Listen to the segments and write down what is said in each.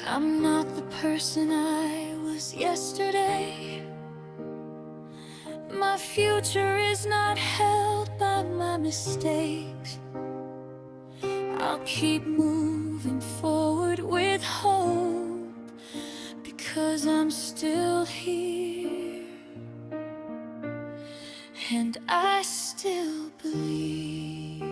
I'm not the person I was yesterday. My future is not held by my mistakes. I'll keep moving forward with hope because I'm still here and I still believe.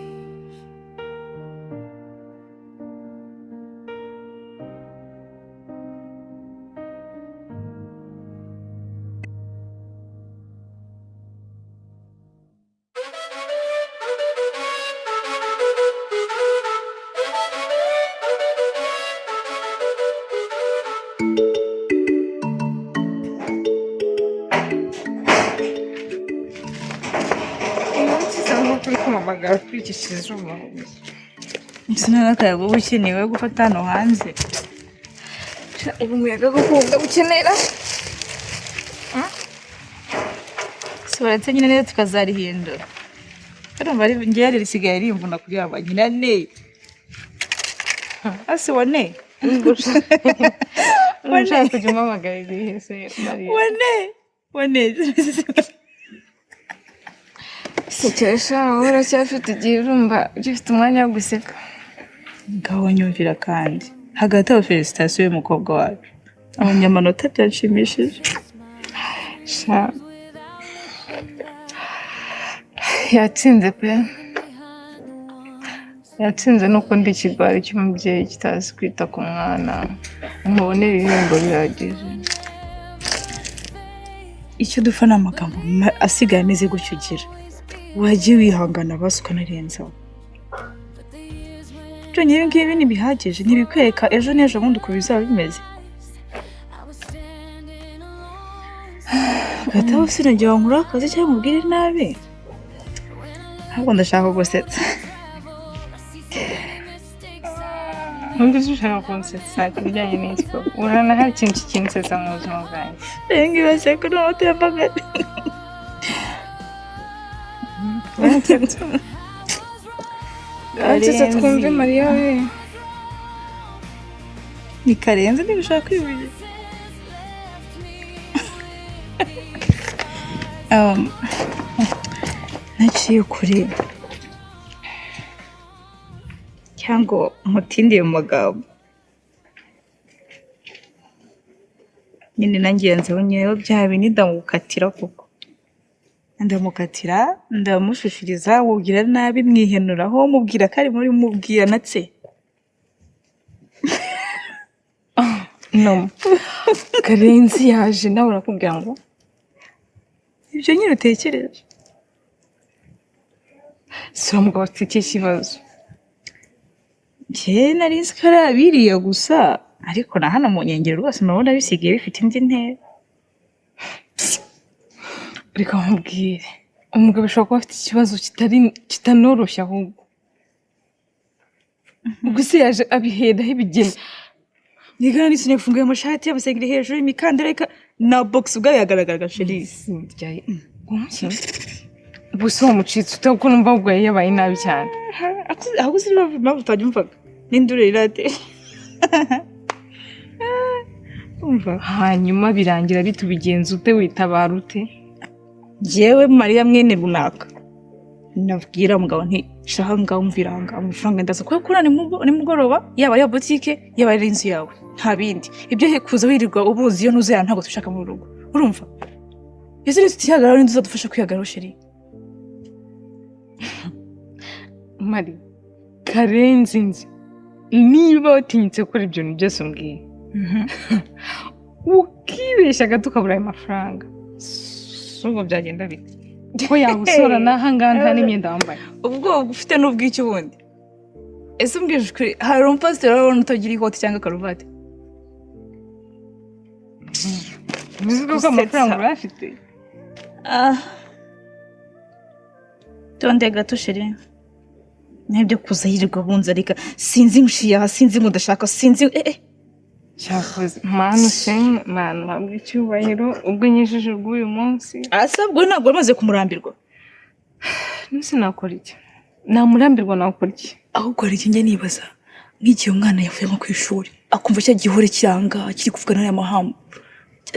Umunsi kumpamagara kuri iki kizuba. Sinari uba ukenewe gufata hano hanze. Ubu umuyaga koko ndawukenera. Si baretse nyine neza tukazarihindura. Urumva ari njyewe risigaye rimvuna kuryama nyina ne. Asi wane. Ushaka kujya umpamagara igihe se, Mariya? Wane. Wane. Sekesha, wowe uracyafite igihe, urumva ugifite umwanya wo guseka. Ngaho nyumvira kandi. Hagati aho, félicitations y'umukobwa wacu. Abonye amanota, byanshimishije. Sha, yatsinze pe, yatsinze. Nuko ndi ikigwari cy'umubyeyi kitazi kwita ku mwana, mubonere ibihembo bihagije. Icyo dupfa ni amagambo asigaye ameze gutyo ugira. Wagiye wihangana basi ukanarenzaho. Byonyine ibi ngibi ntibihagije, ntibikwereka ejo n'ejo bundi uko bizaba bimeze. Hagati aho sinongera ngo nkure akazi cyangwa nkubwire nabi. Ahubwo ndashaka gusetsa. Nubwo uzi ushaka kunsetsa ku bijyanye n'iki koko? Urabona hari ikintu kikinsetsa mu buzima bwanjye? Ibi ngibi baseka n'amata y'amagare. Karenzi, twumve Mariya we. Ni Karenzi, niba ushaka kwivugira. Naciye kure cyangwa mutindiye mu magambo nyine, nangenzeho nyewe bya bindi, ndamukatira koko, ndamukatira, ndamushushiriza, mubwira nabi, mwihenuraho, mubwira ko ari muri mubwira natse. No, Karenzi yaje nawe urakubwira ngo Ibyo nyine utekereje. Si uwo mugabo afite ikihe kibazo? Njye nari nzi ko ari abiriya gusa, ariko na hano mu nkengero rwose murabona bisigaye bifite indi ntera. Reka nkubwire, umugabo ashobora kuba afite ikibazo kitari kitanoroshye. Ahubwo ubwo se yaje abiheraho ibigeni? Nigana n'isoni, yafunguye amashati, amasengeri hejuru, imikandara, na box ubwayo yagaragaraga, chérie. Gusa uwo mucitse ute, kuko numva ahubwo yari yabaye nabi cyane? Ahubwo sinzi impamvu utabyumvaga n'induru irate. Umva. Hanyuma birangira bitubigenza ute? Witabara ute? Njyewe Mariya mwene runaka nabwira umugabo nti: "Shaha ngaho, mvira aha ngaho, amafaranga ndaza kuyakura nimugoroba, yaba ari butike, yaba ari inzu yawe, nta bindi." Ibyo kuza wirirwa ubuzi iyo ntuzera ntabwo tubishaka mu rugo, urumva? Ese nitutihagararaho, ninde uzadufasha kwihagararaho, chérie? Mari, Karenzi nzi, niba watinyutse gukora ibyo bintu byose umbwiye, ukibeshya gato ukabura ayo mafaranga, si ubwo byagenda bite ko yagusora n'aha ngaha nta n'imyenda wambaye? Ubwoba ufite n'ubw'icyo ubundi? Ese umbwije ukuri, hari umupasiteri urabona utagira ikoti cyangwa karuvati? Uzi ko amafaranga urayafite. Ah. Tonde gato, chérie. Nibyo kuza yirirwa bunza, reka sinzi nshiye aha, sinzi ngo ndashaka, sinzi eh eh. Cyakoze Mana ushimwe, Mana uhabwe icyubahiro ubwo unyujije ubw'uyu munsi. Asabwe ntabwo wamaze kumurambirwa? Nuse nakora iki? Namurambirwa nakora iki? Ahubwo hari icyo njya nibaza. Nk'igihe umwana yavuye nko ku ishuri akumva cya gihore kiranga kiri kuvuga n'aya mahamba,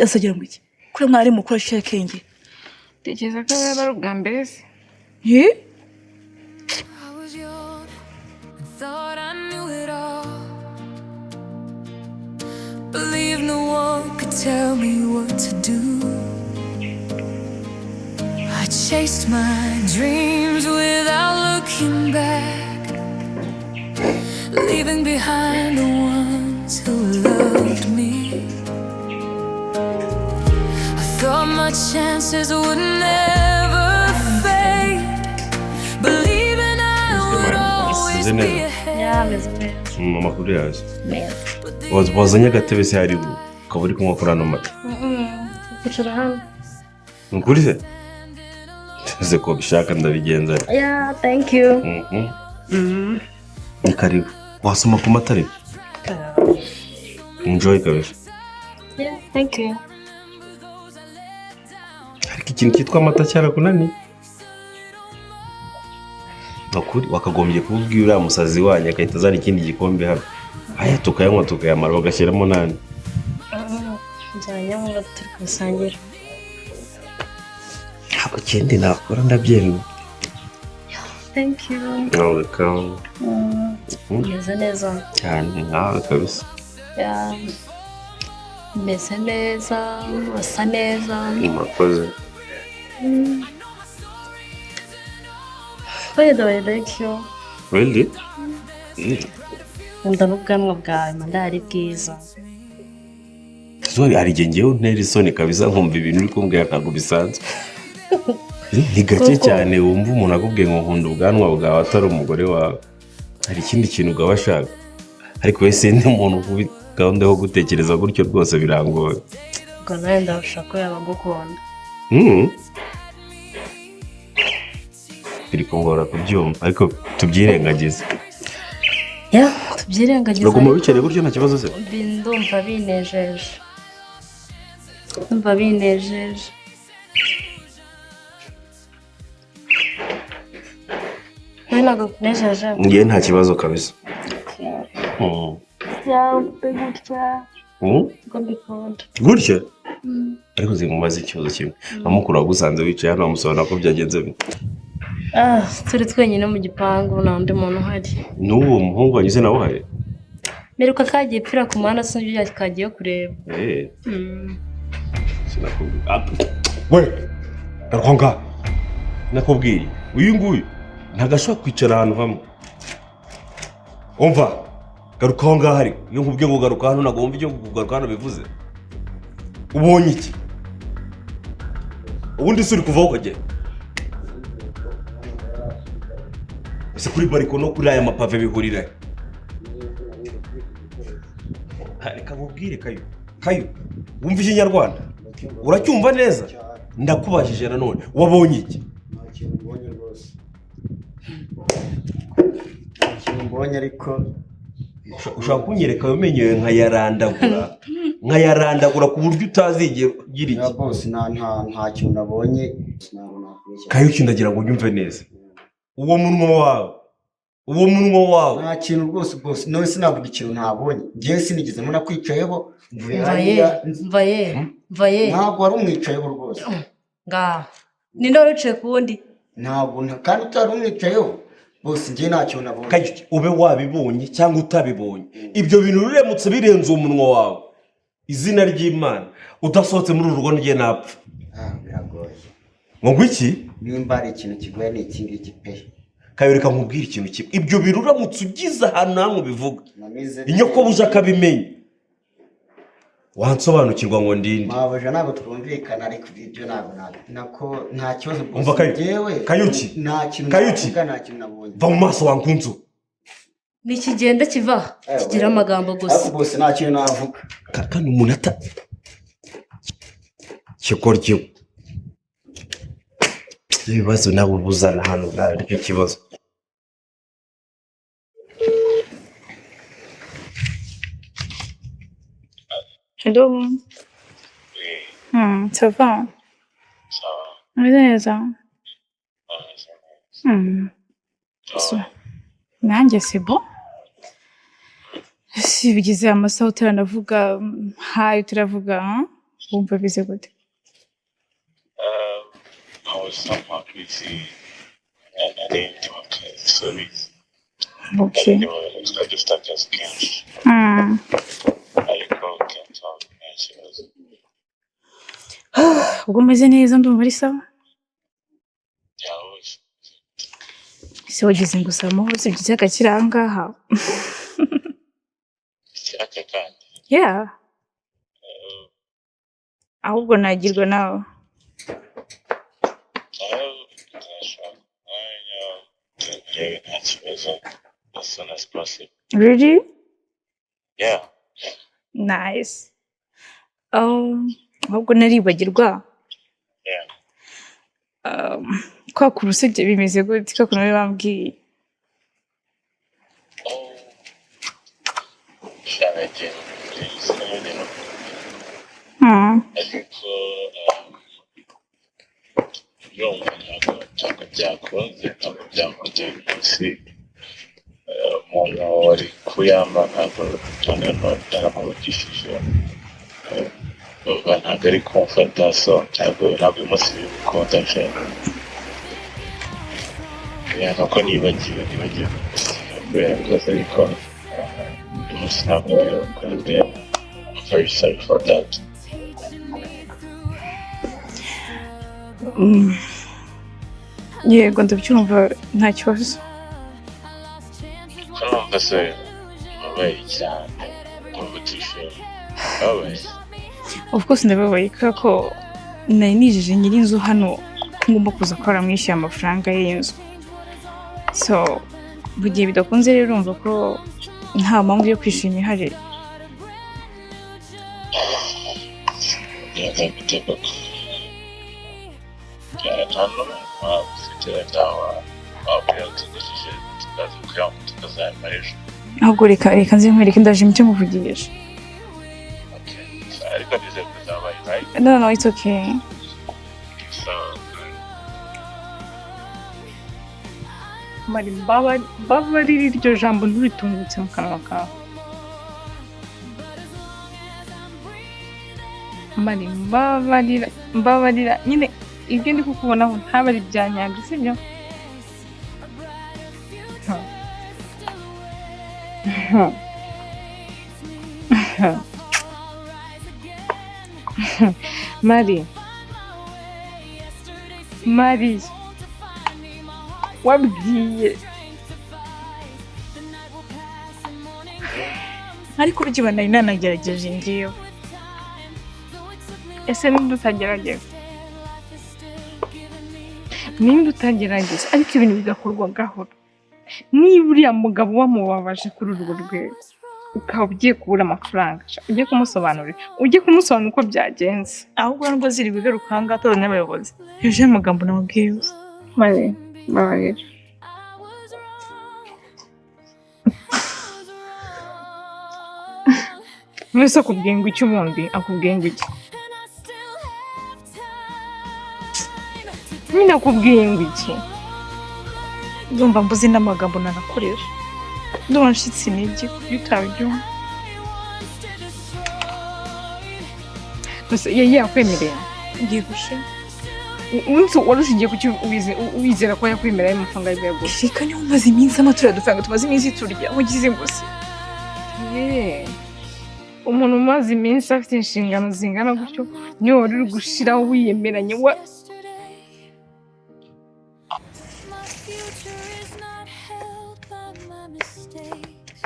azagira ngo iki? Kuri mwana ari mukuru aciye akenge. Tekereza ko yaba ari ubwa mbere se? Eh? I was young and thought I knew it all. Believed no one could tell me what to do. I chased my dreams without looking back, leaving behind the ones who loved me. I thought my chances would never fade, believing I would always Isn't it? be ahead. Ameze neza. Mu makuru yawe? Meza. Wazanye agatebe se hari, ukaba uri kunywa kuri ano mata? Kwicara hano. Ni ukuri se? Tuze ko bishaka ndabigenza. Yeah, thank you. Ni karibu, wasoma ku mata ariko enjoy kabisa. Yeah, thank you. Ariko ikintu cyitwa amata cyarakunaniye. Ni ukuri wakagombye kububwira uriya musazi wanyu agahita azana ikindi gikombe hano, aya tukayanywa tukayamara, bagashyiramo n'andi. Nzajya nkora turi kubisangira. Ntabwo ikindi nakora, ndabyemera. Thank you. Welcome. Meze neza. Cyane nkawe kabisa. Yeah, meze neza, asa neza. Murakoze. By the way, I like you. Really? Nkunda n'ubwanwa bwawe, manda ari bwiza. Zuba, hari igihe ngewe untera isoni kabisa, nkumva ibintu uri kumbwira ntabwo bisanzwe. Ni gake Koko. cyane wumva umuntu akubwiye ngo nkunda ubwanwa bwawe atari umugore wawe, hari ikindi kintu bwaba ashaka. Ariko we sindi umuntu kubi gahunda yo gutekereza gutyo, rwose birangoye. Ubwo nawe ndabasha ko yaba agukunda. Biri kungora kubyumva, ariko tubyirengagize. Yeah, tubyirengagize. Uraguma wicaye gutyo, nta kibazo se? Ndumva binejeje, ndumva binejeje. Nawe ntabwo kunejeje? Ngewe nta kibazo kabisa. Yambe gutya. Ubwo mbikunda. Gutya ariko zimubaze ikibazo kimwe: nka mukuru wagusanze wicaye hano, wamusobanura ko byagenze bite? Ah, turi twenyine mu gipangu, nta undi muntu uhari. N'uwo muhungu wanyuze nawe uhari? Mperuka kagiye pfira ku muhanda, sinzi ibyo kagiye kureba. Eh, sinakubwiye. Ah, we garuka ngaha! Nakubwiye, uyu nguyu ntabwo ashobora kwicara ahantu hamwe. Umva, garuka aho ngaho. Ariko iyo nkubwiye ngo garuka hano, ntabwo wumva icyo kugaruka hano bivuze. Ubonye iki ubundi se? Uri kuvaho ukagenda ese? Kuri bariko no kuri aya mapave bihurira he? Ha, reka nkubwire Kayo. Kayo, wumva Ikinyarwanda? Uracyumva neza? Ndakubajije nanone, wabonye iki? Nta kintu mbonye rwose, nta kintu mbonye ariko. Ushobora kunyereka ayo menyo yawe nkayarandagura, nkayarandagura ku buryo utazigera ugira Ya iki. bose, nta kintu nabonye, ntabwo nakubeshya. Kayuki, ndagira ngo unyumve neza. Uwo munwa wawe, uwo munwa wawe. Nta kintu rwose rwose, nawe sinavuga ikintu ntabonye. Njyewe sinigeze mbona kwicayeho, mvuye Mva ye. hariya. Mva ye, mva ye. Ntabwo wari umwicayeho rwose. Ngaho ninde wari wicaye ku wundi? Ntabwo kandi utari umwicayeho bose, njyewe nta kintu nabonye. Kayuki, ube wabibonye cyangwa utabibonye, ibyo bintu biramutse birenze uwo munwa wawe, izina ry'Imana, udasohotse muri uru rugo n'igihe napfa. Ah, biragoye. Ngo ngwiki? Nimba hari ikintu kigoye ni iki ngiki pe. Kayo, reka nkubwire ikintu kimwe: ibyo bintu uramutse ugize ahantu hamwe ubivuga, Namize. inyokobuja akabimenya, wansobanukirwa ngo ndinde. Mabuja, ntabwo twumvikana, ariko ibyo ntabwo nako nta kibazo rwose. Umva Kayo. Njyewe Kayuki. nta kintu Kayuki. navuga, nta kintu nabonye. Va mu maso wankunzu. Nikigenda kiva aha kigira amagambo gusa. Ariko bose, nta kintu navuga. Kandi umuntu ata kigoryi, ibibazo nawe ubuzana hano ntabwo aricyo kibazo. Hello. Ça va? Umeze neza? So, nanjye c'est bon. Si bigeze amasaha utaranavuga hayi, turavuga, huh? Wumva bize gute? I was somehow busy and I didn't do okay. Sorry. Okay. I just akazi kenshi. Ariko can't talk, nta kibazo. Ubwo umeze neza, ndumva ari sawa. Yahoze. Ese wagize ngo usaba amahoro, usibye ikiyaga kiri aha ngaha? Icyaka kandi? Yeah, ahubwo nagirwa nawe. Nawe nzashaka umwanya ndebe, nta kibazo, as soon as possible. Really? Yeah. Nice. Ahubwo naribagirwa. Yeah. Kwa kurusebye bimeze gute, kwa kuntu bari bambwiye? Oh, shanagiye sinamenye no ariko urumva ntabwo byakunze, ntabwo byakunze uyu munsi. Umuntu wari kuyampa ntabwo naramuvugishije, ntabwo ari kumfata, so ntabwo uyu munsi biri gukunda nje. Yeah, nuko nibagiwe kubera rwose, ariko uyu munsi ntabwo biri bukunde. I'm very sorry for that. Yego, ndabyumva, nta kibazo. Ko numva se ubabaye cyane, numva utishimye, ubabaye? Of course ndababaye, kubera ko nari nijeje nyir'inzu hano ko ngomba kuza ko aramwishyura amafaranga y'inzu. So mu gihe bidakunze rero, urumva ko nta mpamvu yo kwishima ihari. Ntabwo gute koko? Nta n'umwe waba ufite wenda wabwira tugujije tukaza kuyanywa tukazayamara ejo? Ahubwo reka nze nkwereke, ndaje icyo muvugisha. Okay. Ariko nizere ko uzabaye, right? No, it's okay. So Mari, mbabarira, iryo jambo nturitungutse mu kanwa kawe. Mari, mbabarira, mbabarira nyine, ibyo ndi kukubonaho ntabwo ari ibya nyabyo, sibyo? Mari, Mari, wabwiye Ariko urya, nari nanagerageje ngewe. Ese ninde utagerageza? Ninde utagerageza? Ariko ibintu bigakorwa gahoro. Niba uriya mugabo wamubabaje kuri urwo rwego, ukaba ugiye kubura amafaranga, sha, ujye kumusobanurira, ujye kumusobanurira uko byagenze. Ahubwo nubwo ziri bigaruka aha ngaha tubona n'abayobozi hejuru y'amagambo namubwiye yose. Mari, mbabarira. Mwese akubwiye ngo iki ubundi? Akubwiye ngo iki nyine? Akubwiye ngo iki? Ndumva mbuze n'amagambo nanakoresha, ndumva nshitse intege ku buryo utabyumva. Gusa yari yakwemereye? Ngiye gushira. Umunsi wari ushingiye ku cyo wizera ko yakwemereye ayo mafaranga y'ibyo yaguze? Reka, niba umaze iminsi amatura dusanga tumaze iminsi turya mugize ngo se Ye. Umuntu umaze iminsi afite inshingano zingana gutyo, niwe wari uri gushiraho wiyemeranye wa My future is not held by my mistakes.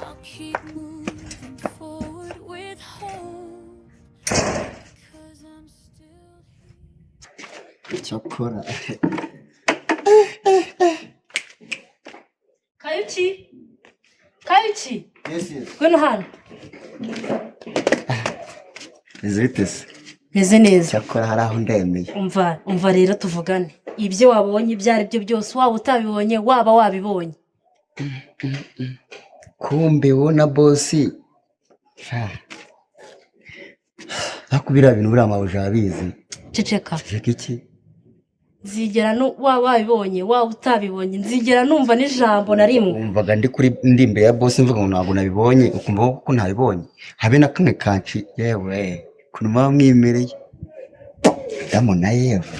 I'll keep moving forward with hope. 'Cause I'm still Cyakora Kayuki, Kayuki! Yes. Ngwino hano. Izi bite se? Meze neza. Cyakora hari aho ndemeye. Umva, umva rero, tuvugane. Ibyo wabonye ibyo ari byo byose, waba utabibonye, waba wabibonye. Kumbe wowe na boss, sha, ariko biriya bintu buriya mabuja abizi? Ceceka. Ceceka iki? Nzigera waba wabibonye, waba utabibonye, nzigera numva n'ijambo na rimwe. Wumvaga ndi kuri ndi imbere ya boss mvuga ngo ntabwo nabibonye, ukumva ko ntabibonye habe na kamwe kanci. Yewe, ukuntu muba mwimereye Adamu na Eva.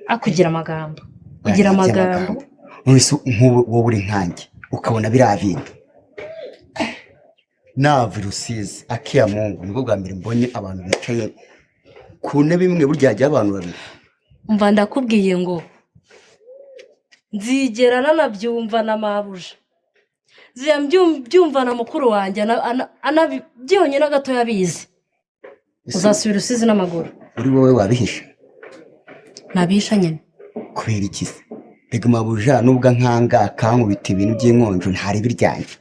Akugira amagambo, ugira amagambo. Nonese nk'ubu wowe uri nkanjye ukabona biriya bintu, nava i Rusizi akiya Mungu, nibwo bwa mbere mbonye abantu bicaye ku ntebe imwe, burya hajyaho abantu babiri. Umva, ndakubwiye ngo nzigera nanabyumva na mabuja, nzigera mbyumva na mukuru wanjye, byonyine gatoya abizi. Uzasubira Usizi n'amaguru. Uri wowe wabihisha? Nabihisha nyine. Kubera iki se? Rega mabuja nubwo nkanga akankubita ibintu by'inkonjo, ntaribi ryanjye,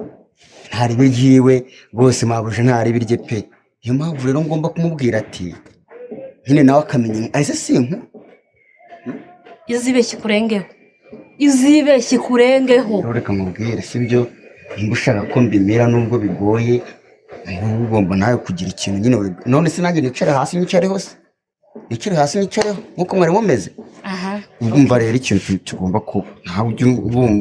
ntaribi ryiwe rwose, mabuja ntaribi rye pe. Niyo mpamvu rero ngomba kumubwira ati nyine nawe akamenya ese si inkuru. Izibeshye ikurengeho, izibeshye ikurengeho. Rero reka nkubwire, sibyo? Nimba ushaka ko mbimera nubwo bigoye, uba ugomba nawe kugira ikintu nyine. None se nanjye nicare hasi nicareho se? Nicare hasi nicareho nk'uko mwari mumeze? Aha. Urumva rero ikintu tugomba kuba ntawe ujya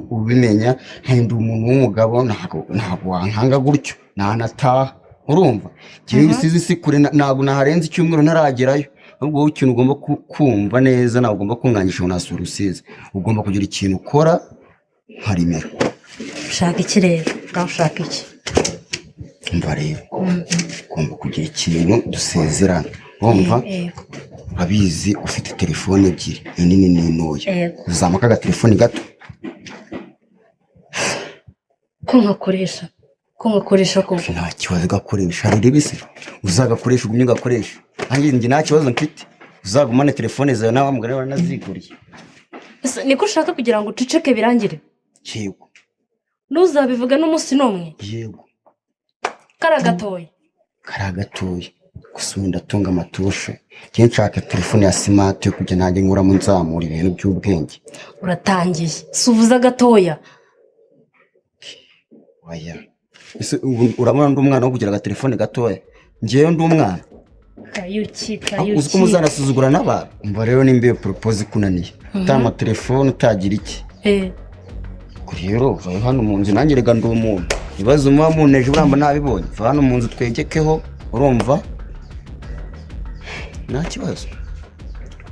ubimenya, ndi umuntu w'umugabo, ntabwo wankanga gutyo ntanataha. Urumva njyewe Rusizi si kure, ntabwo naharenza icyumweru ntaragerayo. Ahubwo wowe ikintu ugomba kumva neza, ntabwo ugomba kunkangisha ngo nasura Rusizi, ugomba kugira ikintu ukora nkarimera. Ushaka iki rero? Ngaho ushaka iki? Umva rero, ugomba kugira ikintu dusezerana, urumva? Yego. Urabizi ufite telefone ebyiri, inini n'intoya. Yego. Uzamuka agatelefoni gato. Ko nkakoresha, ko nkakoresha ko Nta kibazo, gakoresha hari bise uzagakoresha, ugumye ugakoresha, nanjye njye nta kibazo mfite, uzagumane telefone zawe nawe mugore waranaziguriye. Ese niko ushaka kugira ngo uceceke birangire? Yego. Ntuzabivuge n'umunsi n'umwe? Yego. Kari gatoya. Kari gatoya gusa ubu ndatunga amatushe, njye nshaka telefone ya smart yo kujya nanjye nkuramo nzamura ibintu by'ubwenge. Uratangiye, si uvuze gatoya. Oya, ese ubu urabona ndi umwana wo kugira agatelefone gatoya? Njyewe ndi umwana? Kayuki. Uzi ko Kayuki. muzanasuzugura n'abantu. Umva rero, nimba iyo propose ikunaniye, utama telefone utagira iki, ubwo rero vayo hano mu nzu, nanjye rega ndi umuntu, ibibazo muba muneje uramba nabibonye, va hano mu nzu twegekeho, urumva? Nta kibazo,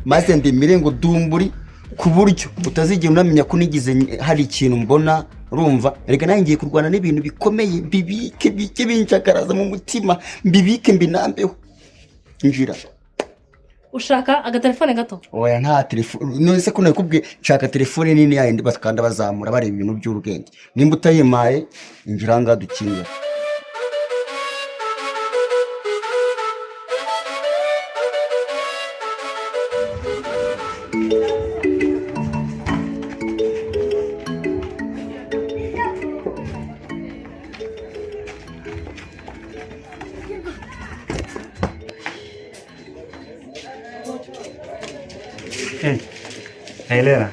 maze ndimire ngo dumburi ku buryo utazigera unamenya ko nigeze hari ikintu mbona. Urumva reka, nanjye ngiye kurwana n'ibintu bikomeye, mbibike bike binshakaraza mu mutima, mbibike mbinambeho. Injira. Ushaka agatelefone gato? Oya, nta telefone. None se ko nakubwiye nshaka telefone nini yayindi bakanda bazamura bareba ibintu by'ubwenge? Nimba utayimpaye, injira aha ngaha dukingira. Naelera.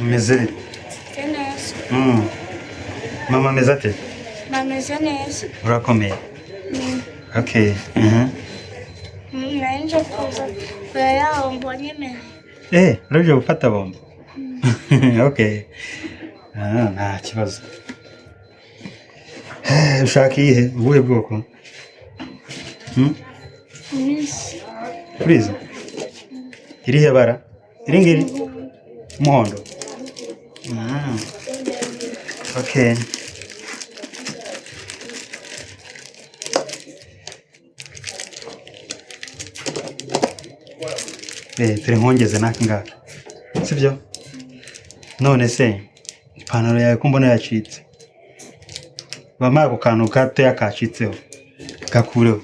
Umeze bite? Neza. Mama ameze ate? Bameze neza. Urakomeye? Okay. Mhm. Nari nje kuza kure yaho mbonye mene. Urabije gufata bombo? Okay. Ah, nta kibazo. Ushaka iyihe? Ubuhe bwoko? Iminsi. Urizi? Irihe bara? Iri ngiri? Umuhondo? Okay. Turi nkongeze n'aka ngaka. Sibyo? None se ipantaro yawe ko mbona yacitse? Bampa ako kantu gatoya kacitseho. Gakureho.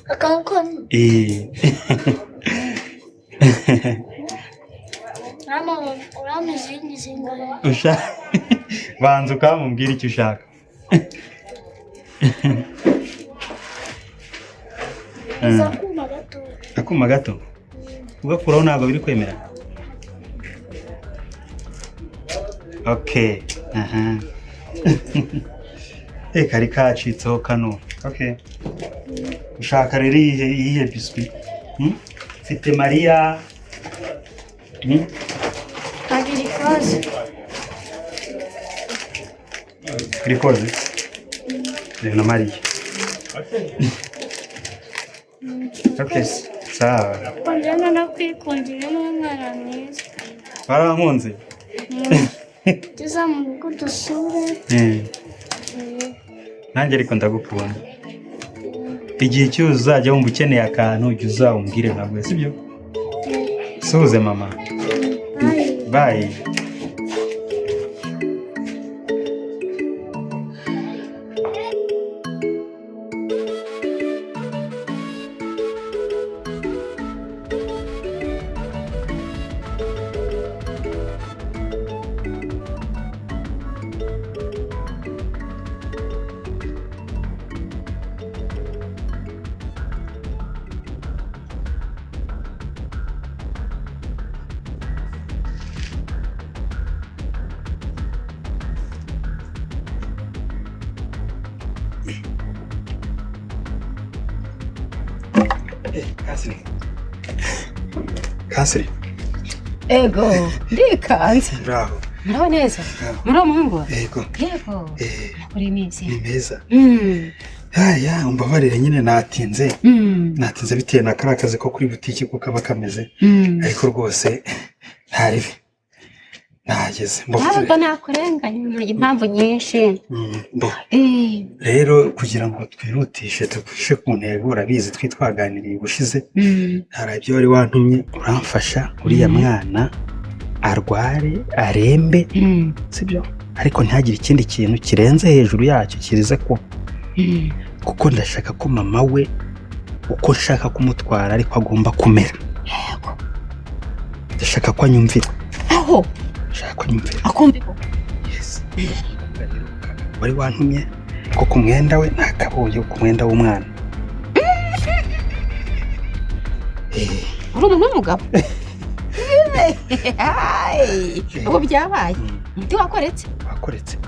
Akankoni. Urama izindi zingahe? Banza ukamubwira icyo ushaka. Iza kuma gatoya. Akuma gato? Ugakuraho ntabwo biri kwemera? Okay. Aha. Kari kacitseho kano. Okay. Ushaka rero iyihe biswi? Mfite Mariya. Agirikoze. Girikoze? Rero na Mariya. Okay. Sawa. Njyana nakwikundira n'umwana mwiza. Warankunze? Tuza mu rugo dusure. Nanjye ariko ndagukunda. Igihe cyose uzajya wumva ukeneye akantu ujya uzawumbwire ntabwo, sibyo? Suhuze mama. Bye. Kanseri. Ego, ndikanze. Bravo. Muraho neza? Muraho muhungu wawe? Yego. Yego. Makuru y'iminsi. Ni meza. Aya, umbabarire nyine natinze. Natinze bitewe na kariya kazi ko kuri butike ko kaba kameze. Ariko rwose ntaribi. Nahageze. Ntabwo nakurenganya impamvu nyinshi. Rero kugira ngo twihutishe tugushe ku ntego, urabizi twitwaganiriye ubushize. Hari ibyo wari wantumye uramfasha uriya mwana arware arembe, sibyo? Ariko ntihagire ikindi kintu kirenze hejuru yacyo kirize kuba. Kuko ndashaka ko mama we uko nshaka kumutwara ariko agomba kumera. Yego. Ndashaka ko anyumvira. Aho? Ndashaka ko anyumvira. Akumva ko? Yes. Wari wantumye ko ku mwenda we ntakabonye ku mwenda w'umwana. Uri umuntu w'umugabo. Ubu byabaye. Umuti wakoretse. Wakoretse.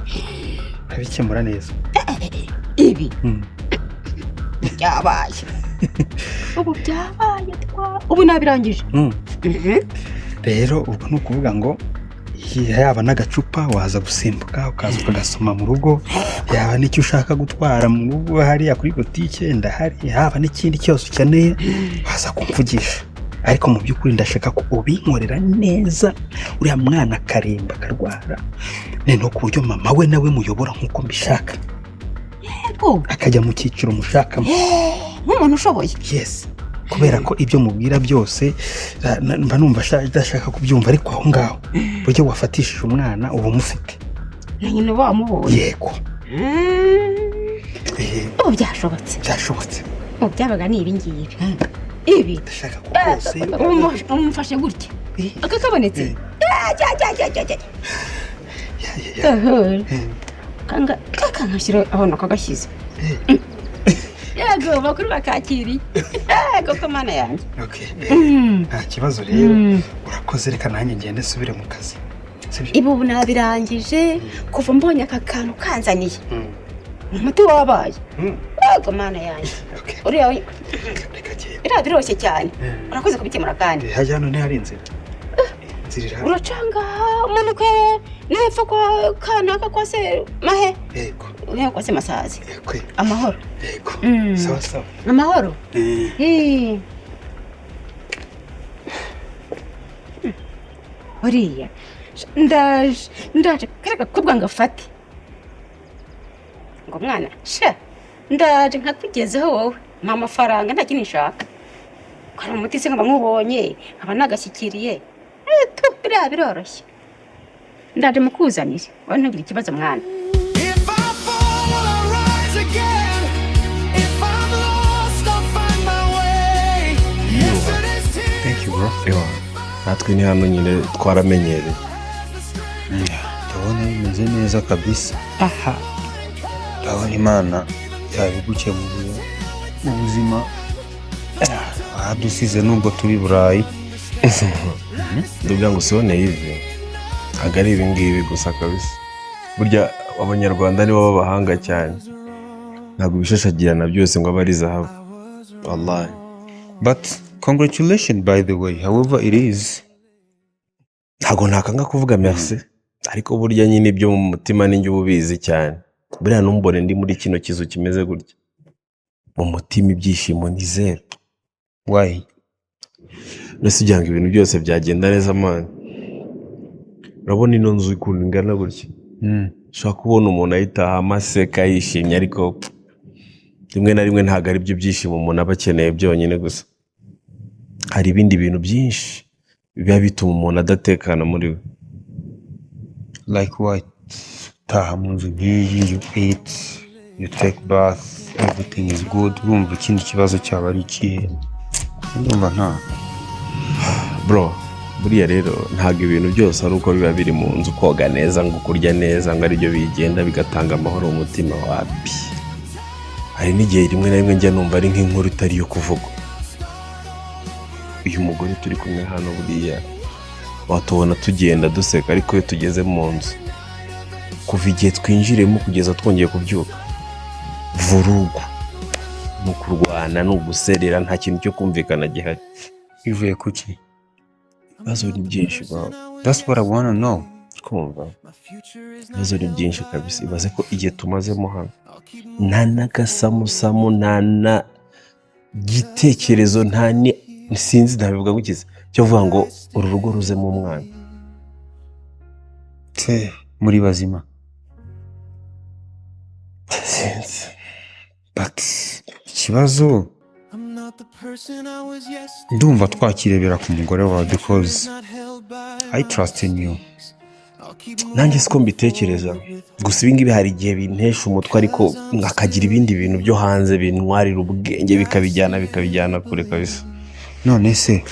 Urabikemura neza. Ibi byabaye. Ubu byabaye twa. Ubu nabirangije. Rero ubwo ni ukuvuga ngo yaba n'agacupa waza gusimbuka ukaza ukagasoma mu rugo, yaba n'icyo ushaka gutwara mu rugo hariya kuri butike ndahari, yaba n'ikindi cyose ukeneye waza kumvugisha. Ariko mu by'ukuri ndashaka ko ubinkorera neza, uriya mwana akaremba akarwara, noneho ku buryo mama we nawe muyobora nk'uko mbishaka. Yego. Akajya mu cyiciro mushakamo. Nk'umuntu ushoboye. Yes. Kubera ko ibyo mubwira byose mba numva adashaka kubyumva, ariko aho ngaho buryo wafatishije umwana uba umufite. Nyine wamubonye. Yego. Ubu byashobotse. Byashobotse. Ubu byabaga ni ibi ngibi. Ibi. Ndashaka ko rwose umufashe gutya. Akakabonetse. Kanga kankashyira abona kagashyize. Yego bakuru bakakiriye. Yego ko mana yanjye. Okay. Nta kibazo rero. Urakoze, reka nanjye ngende nsubire mu kazi. Ibi ubu nabirangije kuva mbonye aka kantu kanzaniye. Umuti wabaye. Yego mana yanjye. Uriya reka biroroshye cyane. Urakoze kubikemura kandi. Hajya hano ntihari inzira. Uracanga umanuke nepfo kwa kanaka kwa se mahe. Yego. Yego kwa se masazi. Yego. Amahoro. Yego. Sawa sawa. Amahoro. Uriya ndaje kareka kubwa ngafate. Ngo mwana sha ndaje nkakugezeho wowe mpa amafaranga nta kintu nshaka. Kari umuti se nkaba nkubonye nkaba nagashyikiriye. Biriya biroroshye. Ndaje mukuzanire wowe ntugire ikibazo mwana. Thank you bro. Natwe ni hano nyine twaramenyereye. Ndabona bimeze neza kabisa. Aha. Ndabona Imana yabigukemuriye mu buzima. Badusize nubwo turi Burayi. Nduga ngo usibone yive. Ntabwo ari ibi ngibi gusa kabisa. Burya Abanyarwanda nibo b'abahanga cyane. Ntabwo ibishashagirana byose ngo abe ari zahabu, wallahi. But congratulations, by the way, however it is. Ntabwo ntakanga kuvuga merci, ariko burya nyine ibyo mu mutima ninjye uba ubizi cyane. Buriya ntumbone ndi muri kino kizu kimeze gutya, mu mutima ibyishimo ni zeru. Why? Mbese kugira ngo ibintu byose byagenda neza, man, urabona ino nzu ukuntu ingana gutya, ushobora kubona umuntu ayitahamo aseka yishimye, ariko rimwe na rimwe ntabwo ari byo byishimo umuntu aba akeneye byonyine gusa. Hari ibindi bintu byinshi biba bituma umuntu adatekana muri we. Like what? Taha mu nzu nk'iyi, you eat, you take bath, everything is good. Urumva ikindi kibazo cyaba ari ikihe? Ndumva nta Bro, buriya rero ntabwo ibintu byose ari uko biba biri mu nzu, koga neza, ngo kurya neza, ngo aribyo bigenda bigatanga amahoro mu mutima. Wapi, hari n'igihe rimwe na rimwe njya numva ari nk'inkuru itari iyo kuvugwa. Uyu mugore turi kumwe hano, buriya watubona tugenda duseka, ariko iyo tugeze mu nzu, kuva igihe twinjiriyemo kugeza twongeye kubyuka, vurugu, ni ukurwana, ni uguserera, nta kintu cyo kumvikana gihari. Bivuye kuki? Ibibazo ni byinshi, bro. That's what I wanna know. Kumva, ibibazo ni byinshi kabisa. Ibaze ko igihe tumazemo hano nta n'agasamusamu, nta na gitekerezo, nta ni sinzi ntabivuga gukiza cyo kuvuga ngo uru rugo ruzemo umwana. Te muri bazima? Sinzi. But ikibazo ndumva twakirebera ku mugore wawe, because I trust in you. Nanjye siko mbitekereza. Gusa ibi ngibi hari igihe bintesha umutwe, ariko nkakagira ibindi bintu byo hanze bintwarira ubwenge, bikabijyana kure kabisa. None se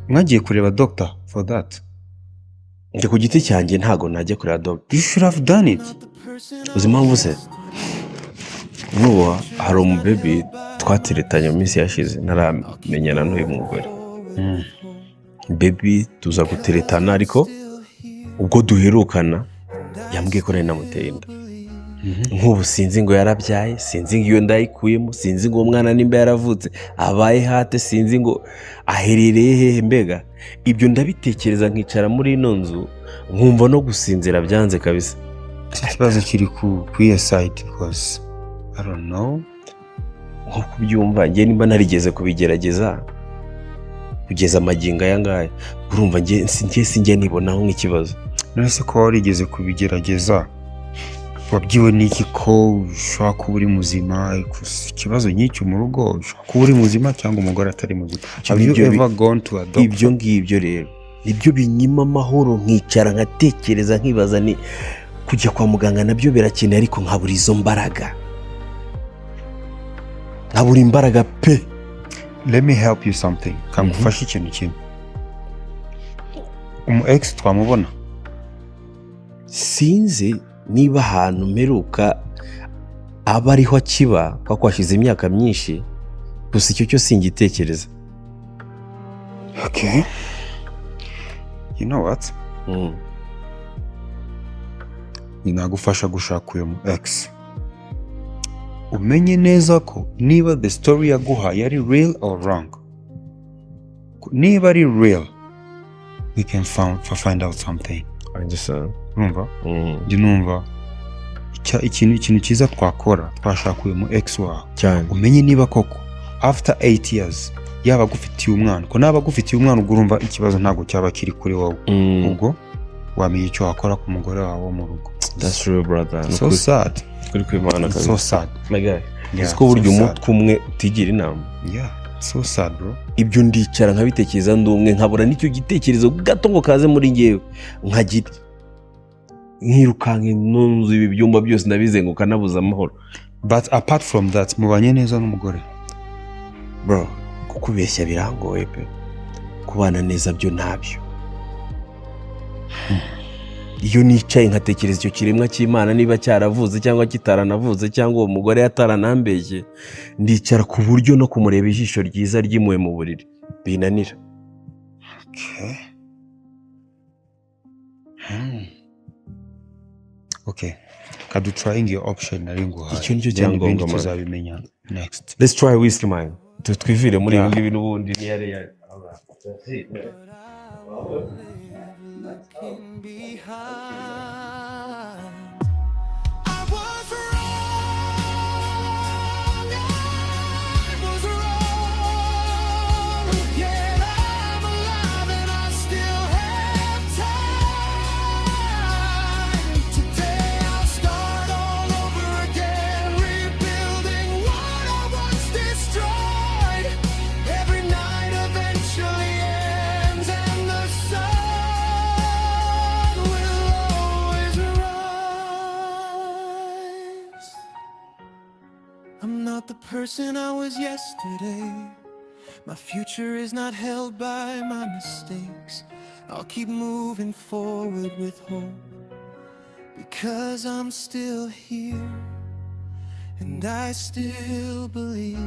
mwagiye kureba doctor for that? Njye ku giti cyanjye ntabwo najya kureba doctor. You should have done it. Uzi impamvu se? Nk'ubu hari umubebi twateretanye mu minsi yashize ntaramenyana n'uyu mugore. Baby tuza guteretana, ariko ubwo duherukana yambwiye ko nari namuteye inda. Nk'ubu sinzi ngo yarabyaye, sinzi ngo iyo ndayikuyemo, sinzi ngo uwo mwana nimba yaravutse abaye hate, sinzi ngo aherereye hehe. Mbega ibyo ndabitekereza nkicara muri ino nzu nkumva no gusinzira byanze kabisa. Iki kibazo kiri ku iyo side because I don't know. Nko kubyumva, njye nimba narigeze kubigerageza kugeza amagingo aya ngaya, urumva njye sinjye nibonaho nk'ikibazo. None se ko warigeze kubigerageza, wabwiwe n'iki ko ushobora kuba uri muzima? Ikibazo nk'icyo mu rugo, ushobora kuba uri muzima cyangwa umugore atari muzima. Have you ever gone to a doctor? Ibyo ngibyo rero nibyo binyima amahoro, nkicara nkatekereza, nkibaza ni kujya kwa muganga nabyo birakenewe, ariko nkabura izo mbaraga, nkabura imbaraga pe. Let me help you something. Kangufashe ikintu kimwe. Umu ex twamubona? Sinzi niba ahantu mperuka aba ariho akiba, kuko hashize imyaka myinshi. Gusa icyo cyo singitekereza. Okay, you know what? Nagufasha gushaka uyu mu ex, umenye neza ko niba the story yaguhaye ari real or wrong. Niba ari real, we can find out something. Understand. Urumva? Njye numva ikintu cyiza twakora, twashaka uyu mu ex wawe, cyane. umenye niba koko after 8 years yaba agufitiye umwana, ko naba agufitiye umwana, ubwo urumva ikibazo ntabwo cyaba kiri kuri wowe. Ubwo wamenya icyo wakora ku mugore wawe wo mu rugo. That's true, brother. So sad. Kuri kwimana. It's so sad. My guy. Yeah, Uzi ko burya so sad. umutwe umwe utigira inama? Yeah, so sad, bro. Ibyo ndicara nkabitekereza ndi umwe, nkabura n'icyo gitekerezo gato ngo kaze muri ngewe, nkagira nkirukanka nunzu ibi byumba byose ndabizenguka, nabuze amahoro. But apart from that, mubanye neza n'umugore? Bro, kukubeshya birangoye pe. Kubana neza byo ntabyo. Iyo nicaye nkatekereza icyo kiremwa cy'Imana, niba cyaravuze cyangwa kitaranavutse, cyangwa uwo mugore yataranambeshye, ndicara ku buryo no kumureba ijisho ryiza ryimuwe mu buriri binanira. Okay. Okay, kadutrying iyo option nari nguhaye. Icyo nicyo Then cyangombwa, ibindi man. tuzabimenya next. Let's try whiskey, man. Twivire muri ibi ngibi n'ubundi ni yari yari. Behind. I was wrong, I was wrong. Yet I'm alive and I still have time. Today I'll start all over again, rebuilding what I once destroyed. Every night eventually ends, and the sun will always rise. I'm not the person I was yesterday. My future is not held by my mistakes. I'll keep moving forward with hope because I'm still here and I still believe.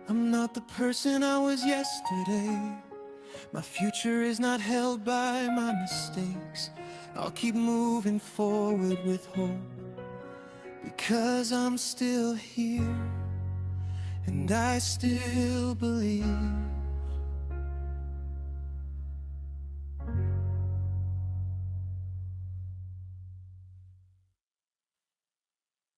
I'm not the person I was yesterday. My future is not held by my mistakes. I'll keep moving forward with hope because I'm still here and I still believe.